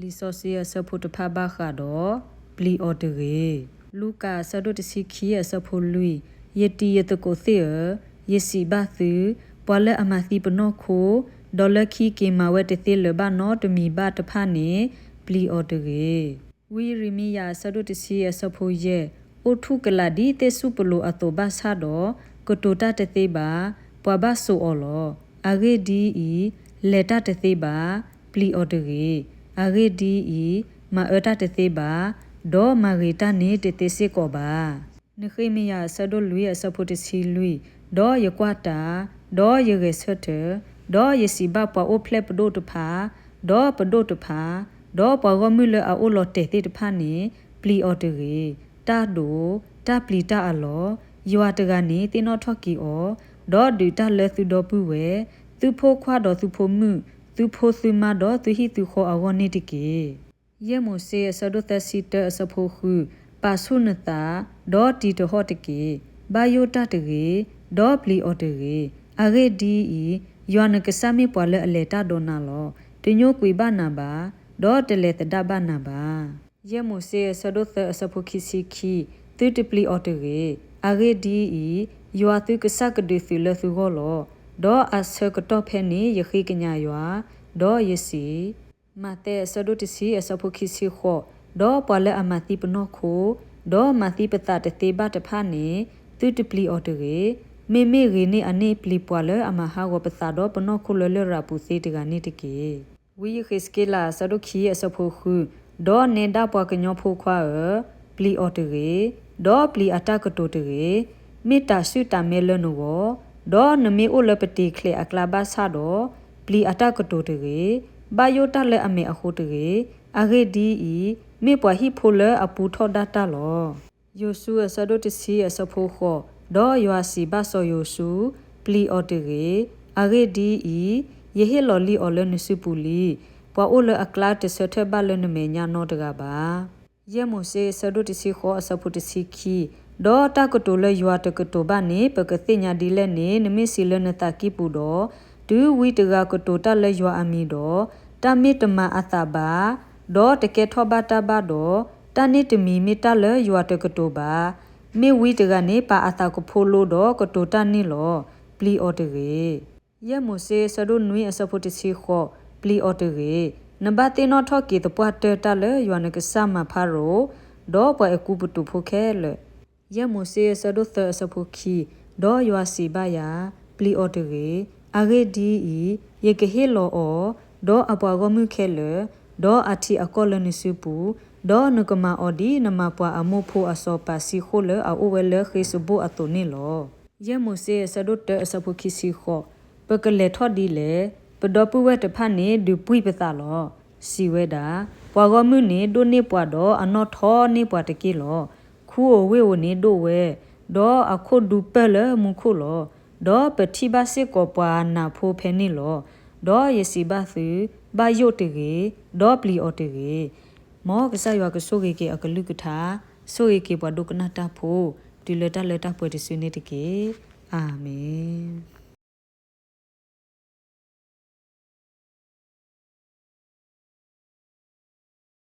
လံာ်စီဆှံအဆၢဖိတဖၣ်ဘၣ်ဃးဒီး ပျံၤအီၤတဂ့ၤ. လူၤကၣ်အဆၢဒိၣ်တဆံခံအဆၢဖိလွံၢ်, ယတံၤယသကိးသ့ၣ်ဧၢ, ယစံးဘၣ်သု, ပှၤလၢအမၤသံပနီၢ်ခိ, ဒီးလၢခံက့ၤမၤဝဲတသ့လၢၤဘၣ်နီတမံၤဘၣ်တဖၣ်န့ၣ်, ပျံၤအီၤတဂ့ၤ. ဝံယံးရမံယၤအဆၢဒိၣ်တဆံအဆၢဖိယဲၢ်, အိၣ်ထူၣ်ကလာ်ဒ်သ့ၣ်စူၣ်ပလိာ်အသိးဘၣ်ဆၣ်ဒီး, ကတိၤတၢ်တသ့ဘၣ်, ပှၤဘၣ်စိာ်အီၤလီၤ. အဂ့ၢ်ဒ်အံၤ, လဲၤတၢ်တသ့ဘၣ်, ပျံၤအီၤတဂ့ၤ. အဂ့ၢ်ဒ်အံၤ, မၤအၢတၢ်တသ့ဘၣ်, ဒီးမၤဂ့ၤတၢ်န့ၣ်တသ့စ့ၢ်ကီးဘၣ်. နဃ့မယၤအဆၢဒိၣ်လွံၢ်အဆၢဖိတဆံလွံၢ်, ဒီးယကွၢ်တၢ်, ဒီးယဂဲၤဆၢထၢၣ်, ဒီးယစံးဘၣ်ပှၤအိၣ်ဖျဲၣ်ပဒိၣ်တဖၣ်, ဒီးပဒိၣ်တဖၣ်, ဒီးပှၤဂီၢ်မုၢ်လၢအအိၣ်လီၤတဲာ်သ့ၣ်တဖၣ်န့ၣ်, ပျံၤအီၤတဂ့ၤ. တၢ်ဒိး, တၢ်ပျံၤတၢ်အလီၢ်, ယွၤတဂၤန့ၣ်သ့ၣ်နီၣ်ထီၣ်က့ၤအီၤ, ဒီးဒုးတၢ်လၢသုဒီပုၢ်ဝဲၢ်, သုဖိခွါဒီးသုဖိမုၣ်, သုဖိသုမါဒီးသုဟံၣ်သုဃီအဂီၢ်န့ၣ်တက့ၢ်. ယဲၢ်မိၤၡ့အဆၢဒိၣ်သၢဆံတၢအဆၢဖိဃု, ပာ်ဆူၣ်နသး, ဒီးတံၤတဟီၣ်တက့ၢ်. ဘၣ်ယိၣ်တၢ်တဂ့ၤ, ဒီးပျံၤအီၤတဂ့ၤ. အဂ့ၢ်ဒ်အံၤ, ယွၤနကစၢ်မ့ၢ်ပှၤလၢအလဲၤတၢ်ဒီးနၤလီၤ. တညိကွံာ်ဘၣ်နၤဘၣ်, ဒီးတလဲၤသဒၣ်ဘၣ်နၤဘၣ်. ယဲၢ်မိၤၡ့အဆၢဒိၣ်သၢအဆၢဖိခံဆံခံ, သုတပျံၤအီၤတဂ့ၤ. အဂ့ၢ်ဒ်အံၤ, ယွၤသုကစၢ်ကဒုးသုးလၢသုဂီၢ်လီၤ. ဒီးအဆၢကတီၢ်ဖဲန့ၣ်ယဃ့ကညးယွၤ, ဒီးယစံး မးသဲအဆၢဒိၣ်တဆံအဆၢဖိခံဆံဃိး, ဒီးပှၤလၢအမၤသံပနီၢ်ခိ, ဒီးမၤသံပသးတသ့ဘၣ်တဖၣ်န့ၣ်, သုတပျံၤအီၤတဂ့ၤ. မ့မ့ၢ်ဂ့ၤန့ၢ်အန့ၣ် ပျံၤပှၤလၢအမၤဟးဂီၤပသးဒီးပနီၢ်ခိလၢလရာ်ပူၤသ့တဂၤန့ၣ်တက့ၢ်. ဝံယဃ့းစက့လးအဆၢဒိၣ်ခံအဆၢဖိဃု, ဒီးနဲဒၣ်ပှၤကညီဖိခွါဧၢ, ပျံၤအီၤတဂ့ၤ, ဒီးပျံၤအတၢ်ကတိၤတဂ့ၤ. မ့ၢ်တၢ်ဆူၣ်တၢ်မဲလၢနဂီၢ်, ဒီးနမ့ၢ်အိၣ်လၢပတံၤချဲးအကျါဘၣ်ဆၣ်ဒီး, ပျံၤအတၢ်ကတိၤတဂ့ၤ. ဘၣ်ယိၣ်တၢ်လၢအမဲာ်အဃိတဂ့ၤ. အဂ့ၢ်ဒ်အံၤ, မ့ၢ်ပှၤဟံၣ်ဖိလၢအပူထီၣ်ဒၣ်တၢ်လီၤ. ယိၤၡူအဆၢဒိၣ်တဆံအဆၢဖိဃိး, ဒီးယွၤစံးဘၣ်စီၤယိၤၡူ, ပျံၤအီၤတဂ့ၤ. အဂ့ၢ်ဒ်အံၤ, ယဟ့ၣ်လီၤလံအီၤလၢနစုပူၤလံ. ပှၤအိၣ်လၢအကျါတဆၢထၢၣ်ဘၣ်လၢနမဲာ်ညါနီတဂၤဘၣ်. ယဲၢ်မိၤၡ့အဆၢဒိၣ်တဆံဃိးအဆၢဖိတဆံခံ, ဒီးတၢ်ကတိၤလၢယွၤတကတိၤဘၣ်န့ၣ် ပကသ့ၣ်ညါဒ်လဲၣ်န့ၣ် နမ့ၢ်စံးလၢနသးကံၢ်ပူၤဒီး, တုၤဝံတဂၤကတိၤတၢ်လၢယွၤအမံၤဒီး, တၢ်မ့ၢ်တမၤအသးဘၣ်, ဒီးတကဲထီၣ်ဘၣ်တၢ်ဘၣ်ဒီး, တၢ်န့ၣ်တမံၤမ့ၢ်တၢ်လၢယွၤတကတိၤဘၣ်. မ့ၢ်ဝံတဂၤန့ၣ်ပာ်အသးကဖိလိဒီးကတိၤတၢ်န့ၣ်လီၤ. ပျံၤအီၤတဂ့ၤ. ယဲၢ်မိၤၡ့အဆၢဒိၣ်နွံအဆၢဖိတဆံဃိး, ပျံၤအီၤတဂ့ၤ. နဘၣ်သ့ၣ်နီၣ်ထီၣ်က့ၤသပှၢ်တၢၢ်တၢ်လၢယွၤနကစၢ်မၤဖၤရိၤ, ဒီးပှၤအဲၤကူပတူးဖိခဲလၢာ်. ယဲၢ်မိၤၡ့အဆၢဒိၣ်သၢအဆၢဖိခံ, ဒီးယွၤစံးဘၣ်ယၤ, ပျံၤအီၤတဂ့ၤ. အဂ့ၢ်ဒ်အံၤ, ယကဟ့ၣ်လီၤအီၤ, ဒီးအပှၤဂီၢ်မုၢ်ခဲလၢာ်, ဒီးအထံအကီၢ်လၢနစုပူၤ, ဒီးနကမၤအီၤဒ်နမၤပှၤအမိၢ်ဖိအစီၤပၤဆံဃိၣ်လၢအအိၣ်ဝဲလၢဃ့ၡဘိၣ်အသိးန့ၣ်လီၤ. ယဲၢ်မိၤၡ့အဆၢဒိၣ်တၢအဆၢဖိခံဆံဃိး, ပကလဲၤထီၣ်ဒ်လဲၣ်. ပဒီပုၢ်ဝဲၢ်တဖၣ်န့ၣ်ဒုးပှံၢ်ပသးလီၤ. စံးဝဲဒၣ်, ပှၤဂီၢ်မုၢ်န့ၣ်ဒိၣ်န့ၢ်ပှၤဒီးအနီၣ်ထီန့ၢ်ပှၤတက့ၢ်လီၤ. ခူဧိၤဝ့ၢ်ဧိၤန့ၣ်ဒိၣ်ဝဲ, ဒီးအခိၣ်ဒူပၢၢ်လၢမူခိၣ်လီၤ. ဒီးပထံၣ်ဘၣ်စ့ၢ်ကီးပှၤနးဖိဖဲန့ၣ်လီၤ. ဒီးယစံးဘၣ်သု, ဘၣ်ယိၣ်တဂ့ၤ, ဒီးပျံၤအီၤတဂ့ၤ. မ်ကစၢ်ယွၤကဆိၣ်ဂ့ၤက့ၤအကလုၢ်ကထါ, ဆိၣ်ဂ့ၤက့ၤပှၤဒိကနၣ်တၢ်ဖိ, တုၤလၢတၢ်လၢတၢ်ပှဲၤတစုန့ၣ်တက့ၢ်. အၤမ့ၣ်.